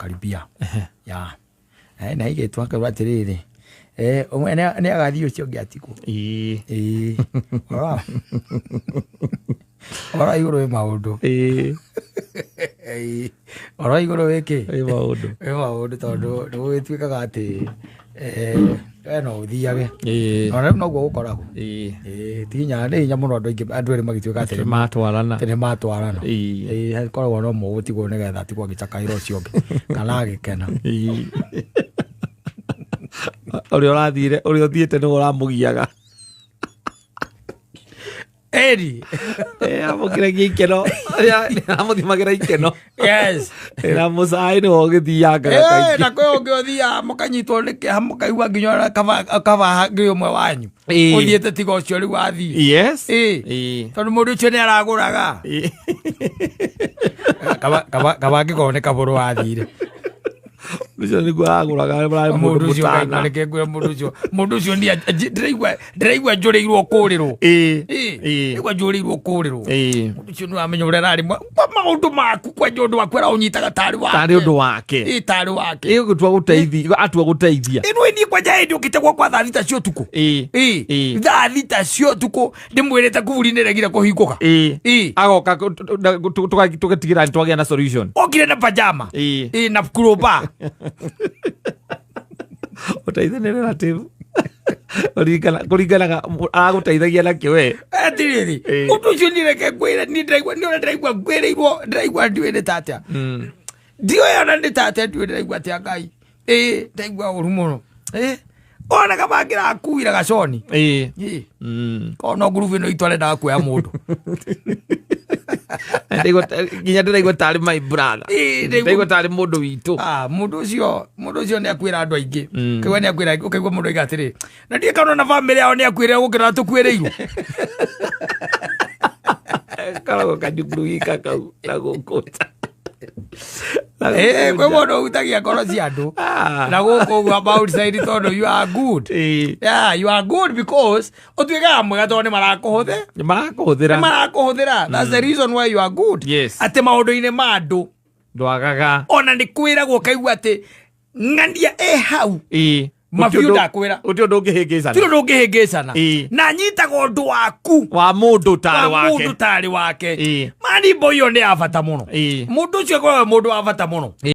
Karibia ya. Na igĩtwo akauga atĩrĩrĩ, ũmwe nĩ agathiĩ, ũcio ũngĩ atigwo. Ĩĩ. Ũhoro wa igũrũ wĩ maũndũ. Ĩĩ. Ũhoro wa igũrũ wĩ kĩ? Wĩ maũndũ. Wĩ maũndũ, tondũ nĩ gũgĩtuĩkaga atĩ we no ũthiage. Ona rĩu noguo gũkoragwo. Ĩĩ, ti hinya, nĩ hinya mũno andũ aingĩ, andũ erĩ magĩtuĩka atĩ matwarana. Atĩ nĩ matwarana. Ĩĩ, hakoragwo no mũgũtigwo nĩgetha atigwo agĩcakaĩra ũcio ũngĩ kana agĩkena. Ũrĩa ũrathire, ũrĩa ũthiĩte nĩwe ũramũgiaga. Eri. Amũkĩragia ikeno, amũthimagĩra ikeno. Na mũcai nĩwe ũgĩthiangaga kaingĩ. Na kwĩ ũngĩ ũthiaga mũkanyitwo nĩ kĩeha, mũkaigua nginya ona kaba ngĩ ũmwe wanyu ũthiĩte tiga ũcio rĩu athiĩ. Tondũ mũndũ ũcio nĩ aragũraga. Kaba angĩkorwo nĩ kabũrũ wathire. Ũcio nĩguo aragũraga, mũrarĩ mũndũ mũndũ ũcio mũtana. Ngaigua reke ngwĩre mũndũ ũcio, mũndũ ũcio niĩ ndĩraigua njũrĩirwo kũrĩrwo. Ndĩraigua njũrĩirwo kũrĩrwo. Mũndũ ũcio nĩ wamenya ũrĩa ararĩ kwa maũndũ maku, kwanja ũndũ waku araũnyitaga tarĩ wake. Tarĩ ũndũ wake. Ĩĩ, tarĩ wake. Ĩĩ, gũtua gũteithia, atua gũteithia. Ĩno niĩ kwanja hĩndĩ ũkĩte gwakwa thaa 6 cia ũtukũ. Ĩĩ. Thaa 6 cia ũtukũ ndĩmwĩrĩte kuburi nĩ regire kũhingũka. Ĩĩ. Agoka tũgatigĩra nĩ twagĩa na solution. Okire na pajama. Ĩĩ, na kuroba. Ũteithio nĩ relative. Kũringanaga aragũteithagia nakĩ we. Atirĩrĩ, ũndũ ũcio niĩ reke ngwĩre, niĩ ndĩraigua, niĩ ũrĩa ndĩraigua ngwĩrĩirwo, ndĩraigua ndiũĩ nĩ ta atĩa. Ndiũĩ ona nĩ ta atĩa, ndiũĩ ndĩraigua atĩa Ngai. Ĩĩ, ndaigua ũru mũno. Ĩĩ, ona kaba ngĩrakuire gaconi. Ĩĩ. Korwo no ngurubu ĩno itũ arendaga kuoya mũndũ. Nginya ndĩraigua tarĩ my brother. Ĩĩ, ndĩraigua tarĩ mũndũ witũ. Ah, mũndũ ũcio nĩ akuĩra andũ aingĩ. Ũkaigua nĩ akuĩra, ũkaigua mũndũ oiga atĩrĩ, na ndiĩ kana ona bamĩrĩ yao nĩ akuĩrĩra gũkĩra tũkuĩrĩirwo. Karagwo kanyukuru gika kau na gũkũ nja. Ĩĩ, kwĩ mũndũ ũhutagia ngoro cia andũ. Na gũkũ ũguo about side, tondũ you are good. Yeah, you are good because ũtuĩkaga mwega tondũ nĩ marakũhũthĩra. Nĩ marakũhũthĩra. Nĩ marakũhũthĩra. That's the reason why you are good. Atĩ maũndũ-inĩ ma andũ ndwagaga. Ona nĩ kwĩragwo ũkaigua atĩ ng'ania ĩ hau. Mabiũ ndakwĩra. Gũtirĩ ũndũ ũngĩhĩngĩcana. Tirĩ ũndũ ũngĩhĩngĩcana. Na nyitaga ũndũ waku wa mũndũ tarĩ wa wake. Mũndũ tarĩ wake. Mani mbo iyo nĩ ya bata mũno. Mũndũ ũcio akoragwo mũndũ wa bata mũno.